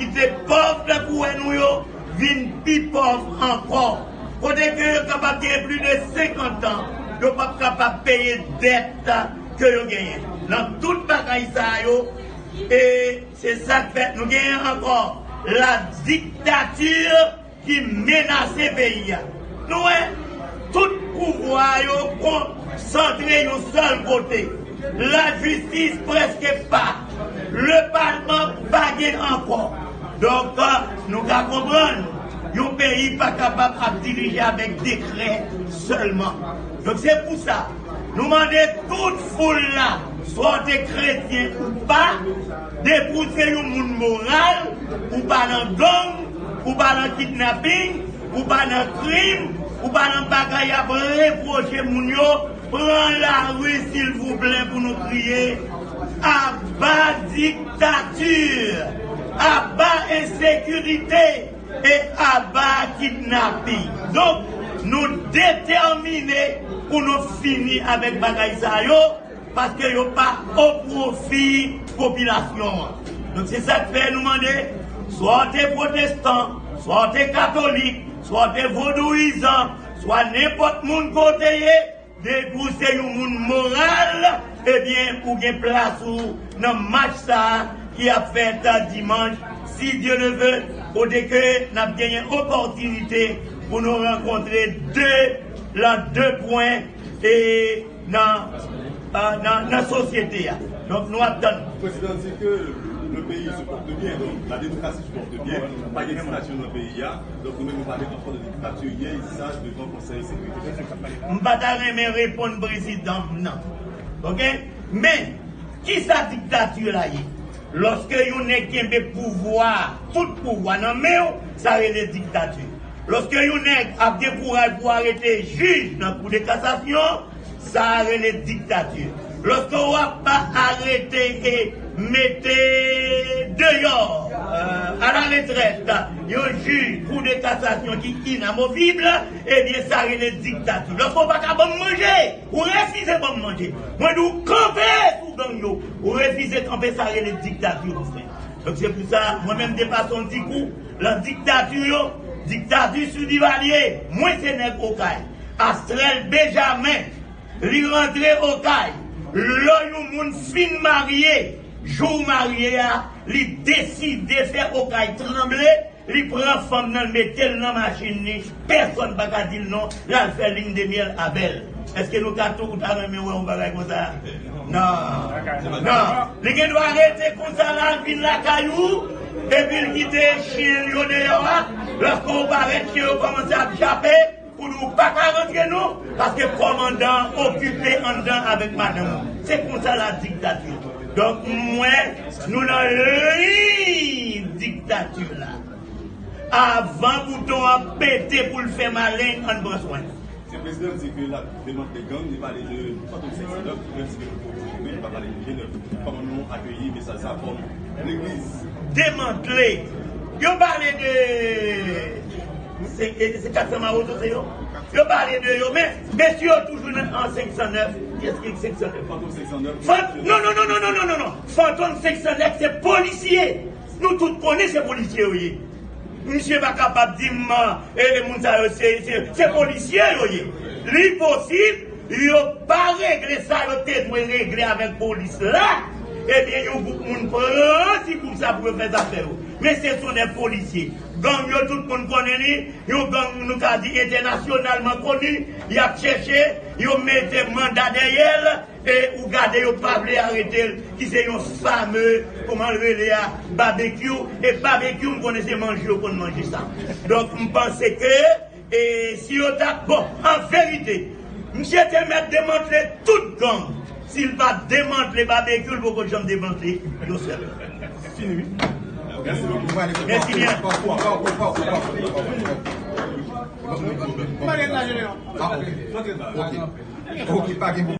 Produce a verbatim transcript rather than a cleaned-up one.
Kite pòv tankou wè nou yo vin pi pòv ankò. Kote ke yo kapab gen plis de senkant an, yo p ap kapab peye dèt ke yo genyen. Nan tout bagay sa yo, e se sa k fè nou genyen ankò la dictature ki menase peyi a. Nou wè, tout pouvwa yo konsantre yon sèl kote. Lajistis prèske pa. Lepalman pa gen ankò. Donk, nou ka konprann, yon peyi pa kapab ap dirije avèk dekrè sèlman. Donk, se pou sa, nou mande tout foul la, swa w te kretyen ou pa, depi w se yon moun moral, ou pa nan gang, ou pa nan kidnaping, ou pa nan krim, ou pa nan bagay y ap repwoche moun yo, pran lari silvouplè pou nou kriye, aba diktati, aba ensekirite e aba kidnaping. Donk, nou detèmine pou nou fini avèk bagay sa yo, paske yo pa o pwofi popilasyon an. Donk, se sa k fè nou mande, swa w te pwotestan, swa w te katolik, swa w te vodouyizan, swa nenpòt moun ke w te ye, depi w se yon moun moral, ebyen, ou gen plas ou nan mach sa a ki ap fèt dimanch, si Dye le ve, kote ke n ap genyen opòtinite pou nou rankontre de, lan de pwen e nan, euh, nan, nan sosyete a. Donk, nou ap tann. Président dit que le pays se porte bien, donc la démocratie se porte bien, pa gen diktati nan peyi a, donk nou menm nou pale ankò de diktati, yè, sa, devan Konsèy Sekirite. M pa ta renmen reponn prezidan m nan. Oke? Men, kisa diktati la ye? Lòske yon nèg kenbe pouvwa, tout pouvwa nan men w, sa rele diktati. Lòske yon nèg ap gen kouraj pou arete jij nan kou de kasasyon, sa a rele diktati. Lòske w ap arete e mete deyò, euh, à la retraite, yon jij kou de kasasyon ki inamovib, ebyen, sa rele diktati. Lòske w pa ka ban m manje, ou refize ban m manje. Mwen di w kanpe sou gang yo, ou refize kanpe, sa rele diktati, mon frè. Donk, se pou sa, mwen menm, de fason di kou, lan diktati yo, diktati sou Divalye, mwen se nèg Okay. Astrèl Benjamin, li rantre Okay. Lè yon moun fin marye, jou w marye a, li deside fè Okay tranble, li pran fanm nan, l mete l nan machin li, pèsòn pa ka di l non, l al fè ligne de miel avè l. Èske nou ka tou, ou ta renmen wè yon bagay konsa? Non. Non. Li gen dwa rete konsa la, l vin lakay ou, epi l kite chen l yo deyò a. Lòske w parèt, chen yo kòmanse ap jape, pou di w pa ka rantre non, paske kòmandan an okipe anndan avèk madanm ou. Se konsa la diktati. Donk, mwen, nou nan liy diktati la. Avan bouton an pete pou l fè maleng, ann pran swen. Si prezidan di ke l ap demantle gang, li pale de Fantom senk san nèf, ou menm si ke nou poko jwe, li pa pale de G nèf. Kòman nou akeyi mesaj sa kòm legliz? Demantle. Yo pale de, se, se kat san Mawozo, se yo? Yo pale de yo, men mesye yo toujou nan, an senk san nèf. Kiyès ki senk san nèf? Fantom senk san nèf. Fan-, non, non, non. Fantom senk san nèf, se polisye. Nou tout konnen se polisye yo ye. Misye pa kapab di m, e, moun sa yo se, se, se polisye yo ye. Li posib, yo pa regle sa yo te dwe regle avèk polis la. Ebyen, yon gwoup moun pran ti gwoup sa pou yo fè zafè yo. Men se son nèg polisye. Gang yo, tout moun konnen li. Yon gang, nou ka di, entènasyonalman koni. Y ap chèche, yo mete manda dèyè l. E ou gade yo pa vle arete l, ki se yon fame, kòman l rele a, Babekyou. E Babekyou, m konnen se manje yo konn manje sa. Donk, m panse ke, e, si yo ta, bon, an verite, misye te mèt demantle tout gang. Si l pa demantle Babekyou, l poko janm demantle yon sèl. Fini, wi. Mèsi bokou. Mèsi byen. Pa w, pa w, pa w. Pa gen pwoblèm. Ah, ok. Ok. Ok, pa gen pwoblèm.